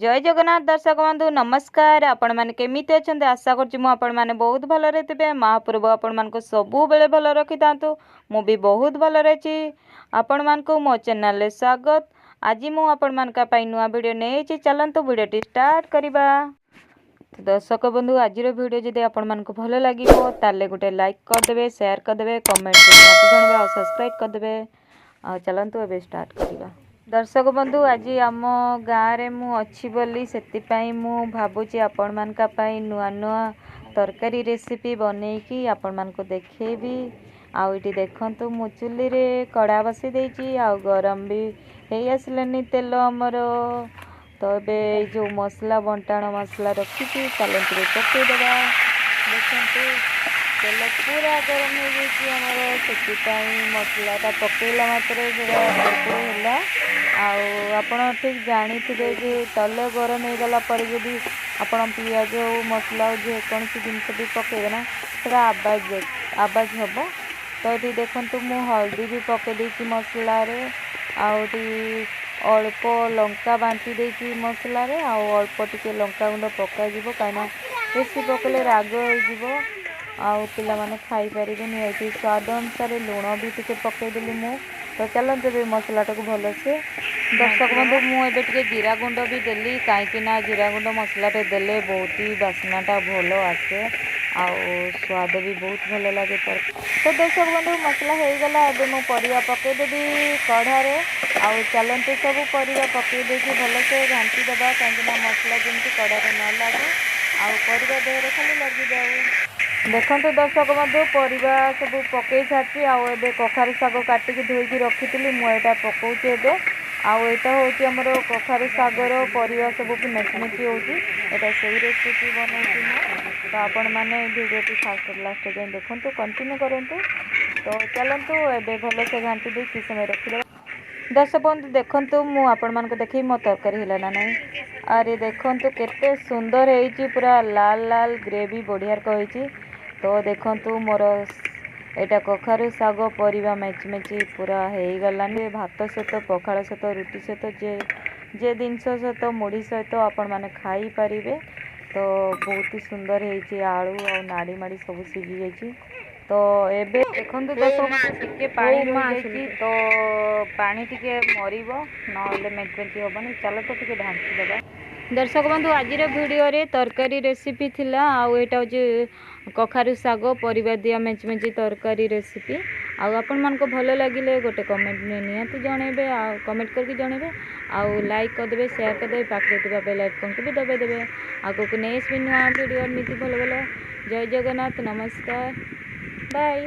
ଜୟ ଜଗନ୍ନାଥ ଦର୍ଶକ ବନ୍ଧୁ, ନମସ୍କାର। ଆପଣମାନେ କେମିତି ଅଛନ୍ତି? ଆଶା କରୁଛି ମୁଁ ଆପଣମାନେ ବହୁତ ଭଲରେ ଥିବେ। ମହାପ୍ରଭୁ ଆପଣମାନଙ୍କୁ ସବୁବେଳେ ଭଲ ରଖିଥାନ୍ତୁ। ମୁଁ ବି ବହୁତ ଭଲରେ ଅଛି। ଆପଣମାନଙ୍କୁ ମୋ ଚ୍ୟାନେଲରେ ସ୍ୱାଗତ। ଆଜି ମୁଁ ଆପଣମାନଙ୍କ ପାଇଁ ନୂଆ ଭିଡ଼ିଓ ନେଇଛି। ଚାଲନ୍ତୁ, ଭିଡ଼ିଓଟି ଷ୍ଟାର୍ଟ କରିବା। ଦର୍ଶକ ବନ୍ଧୁ, ଆଜିର ଭିଡ଼ିଓ ଯଦି ଆପଣମାନଙ୍କୁ ଭଲ ଲାଗିବ, ତାହେଲେ ଗୋଟେ ଲାଇକ୍ କରିଦେବେ, ସେୟାର କରିଦେବେ, କମେଣ୍ଟରେ ନିହାତି ଜଣାଇବେ ଆଉ ସବସ୍କ୍ରାଇବ୍ କରିଦେବେ। ଆଉ ଚାଲନ୍ତୁ, ଏବେ ଷ୍ଟାର୍ଟ କରିବା। ଦର୍ଶକ ବନ୍ଧୁ, ଆଜି ଆମ ଗାଁରେ ମୁଁ ଅଛି ବୋଲି ସେଥିପାଇଁ ମୁଁ ଭାବୁଛି ଆପଣମାନଙ୍କ ପାଇଁ ନୂଆ ନୂଆ ତରକାରୀ ରେସିପି ବନେଇକି ଆପଣମାନଙ୍କୁ ଦେଖେଇବି। ଆଉ ଏଇଠି ଦେଖନ୍ତୁ, ମୁଁ ଚୁଲିରେ କଡ଼ା ବସେଇ ଦେଇଛି ଆଉ ଗରମ ବି ହେଇ ଆସିଲାନି ତେଲ ଆମର। ତ ଏବେ ଏଇ ଯେଉଁ ମସଲା, ବଣ୍ଟାଣ ମସଲା ରଖିଛି, ଚାଲନ୍ତୁ ପକେଇଦେବା। ଦେଖନ୍ତୁ, ତେଲ ପୁରା ଗରମ ହେଇଯାଇଛି ଆମର, ସେଥିପାଇଁ ମସଲାଟା ପକେଇଲା ମାତ୍ରେ ସେଇଟା କୁଡ଼କୁଡ଼ ହେଲା। ଆଉ ଆପଣ ଠିକ୍ ଜାଣିଥିବେ ଯେ ତେଲ ଗରମ ହେଇଗଲା ପରେ ଯଦି ଆପଣ ପିଆଜ ହଉ, ମସଲା ହଉ, ଯେକୌଣସି ଜିନିଷ ବି ପକେଇବେ ନା, ସେଇଟା ଆବାଜ ଆବାଜ ହେବ। ତ ଏଠି ଦେଖନ୍ତୁ, ମୁଁ ହଳଦୀ ବି ପକେଇ ଦେଇଛି ମସଲାରେ ଆଉ ଏଠି ଅଳ୍ପ ଲଙ୍କା ବାଣ୍ଟି ଦେଇଛି ମସଲାରେ ଆଉ ଅଳ୍ପ ଟିକେ ଲଙ୍କା ଗୁଣ୍ଡ ପକାଯିବ, କାହିଁକିନା ବେଶୀ ପକେଇଲେ ରାଗ ହେଇଯିବ ଆଉ ପିଲାମାନେ ଖାଇପାରିବେନି। ଏଠି ସ୍ୱାଦ ଅନୁସାରେ ଲୁଣ ବି ଟିକେ ପକେଇଦେଲି ମୁଁ। ତ ଚାଲନ୍ତୁ, ଏବେ ମସଲାଟାକୁ ଭଲସେ। ଦର୍ଶକ ବନ୍ଧୁ, ମୁଁ ଏବେ ଟିକେ ଜିରା ଗୁଣ୍ଡ ବି ଦେଲି, କାହିଁକି ନା ଜିରା ଗୁଣ୍ଡ ମସଲାରେ ଦେଲେ ବହୁତ ହି ବାସ୍ନାଟା ଭଲ ଆସେ ଆଉ ସ୍ୱାଦ ବି ବହୁତ ଭଲ ଲାଗେ। ତ ଦର୍ଶକ ବନ୍ଧୁ, ମସଲା ହେଇଗଲା। ଏବେ ମୁଁ ପରିବା ପକେଇଦେବି କଢ଼ାରେ। ଆଉ ଚାଲନ୍ତୁ, ସବୁ ପରିବା ପକେଇ ଦେଇକି ଭଲସେ ଘାଣ୍ଟି ଦେବା, କାହିଁକିନା ମସଲା ଯେମିତି କଢ଼ାରେ ନ ଲାଗୁ ଆଉ ପରିବା ଦେହରେ ଖାଲି ଲାଗିଯାଉ। ଦେଖନ୍ତୁ ଦର୍ଶକ ବନ୍ଧୁ, ପରିବା ସବୁ ପକେଇ ସାରିଛି ଆଉ ଏବେ କଖାରୁ ଶାଗ କାଟିକି ଧୋଇକି ରଖିଥିଲି ମୁଁ, ଏଇଟା ପକଉଛି ଏବେ। ଆଉ ଏଇଟା ହେଉଛି ଆମର କଖାରୁ ଶାଗର ପରିବା ସବୁ ମେଞ୍ଚି ମେଞ୍ଚି ହେଉଛି, ଏଇଟା ସେଇ ରେସିପି ବନଉଛି ମୁଁ। ତ ଆପଣମାନେ ଭିଡ଼ିଓଟି ଫାଷ୍ଟ ଲାଷ୍ଟ ଯାଏଁ ଦେଖନ୍ତୁ, କଣ୍ଟିନ୍ୟୁ କରନ୍ତୁ। ତ ଚାଲନ୍ତୁ, ଏବେ ଭଲସେ ଘାଣ୍ଟି ଦେଇ କିଛି ସମୟ ରଖିଦେବା। ଦର୍ଶକ ବନ୍ଧୁ, ଦେଖନ୍ତୁ, ମୁଁ ଆପଣମାନଙ୍କୁ ଦେଖେଇବି ମୋ ତରକାରୀ ହେଲା ନା ନାହିଁ। ଆରେ ଦେଖନ୍ତୁ, କେତେ ସୁନ୍ଦର ହେଇଛି, ପୁରା ଲାଲ ଲାଲ ଗ୍ରେଭି ବଢ଼ିଆ ହେଇଛି। ତ ଦେଖନ୍ତୁ, ମୋର ଏଇଟା କଖାରୁ ଶାଗ ପରିବା ମେଞ୍ଚି ମେଞ୍ଚି ପୁରା ହେଇଗଲାଣି। ଭାତ ସହିତ, ପଖାଳ ସହିତ, ରୁଟି ସହିତ, ଯେ ଯେ ଜିନିଷ ସହିତ, ମୁଢ଼ି ସହିତ ଆପଣମାନେ ଖାଇପାରିବେ। ତ ବହୁତ ହି ସୁନ୍ଦର ହେଇଛି। ଆଳୁ ଆଉ ନାଡ଼ି ମାଡ଼ି ସବୁ ସିଝି ଯାଇଛି। ତ ଏବେ ଦେଖନ୍ତୁ ଦର୍ଶକ, ଟିକେ ପାଣି ରହିଯାଇଛି, ତ ପାଣି ଟିକେ ମରିବ, ନହେଲେ ମେଞ୍ଚି ମେଞ୍ଚି ହେବନି। ଚାଲ ତ ଟିକେ ଢାଙ୍କି ଦେବା। ଦର୍ଶକ ବନ୍ଧୁ, ଆଜିର ଭିଡ଼ିଓରେ ତରକାରୀ ରେସିପି ଥିଲା ଆଉ ଏଇଟା ହେଉଛି କଖାରୁ ଶାଗ ପରିବା ଦିଆ ମେଞ୍ଚି ମେଞ୍ଚି ତରକାରୀ ରେସିପି। ଆଉ ଆପଣମାନଙ୍କୁ ଭଲ ଲାଗିଲେ ଗୋଟେ କମେଣ୍ଟ ନିହାତି ଜଣେଇବେ ଆଉ କମେଣ୍ଟ କରିକି ଜଣେଇବେ ଆଉ ଲାଇକ୍ କରିଦେବେ, ସେୟାର କରିଦେବେ, ପାଖରେ ଥିବା ବେଲ୍ ଆଇକନ୍କୁ ବି ଦବାଇ ଦେବେ। ଆଗକୁ ନେକ୍ସଟ ବି ନୂଆ ଭିଡ଼ିଓ ଏମିତି ଭଲ ଭଲ। ଜୟ ଜଗନ୍ନାଥ, ନମସ୍କାର, ବାଏ।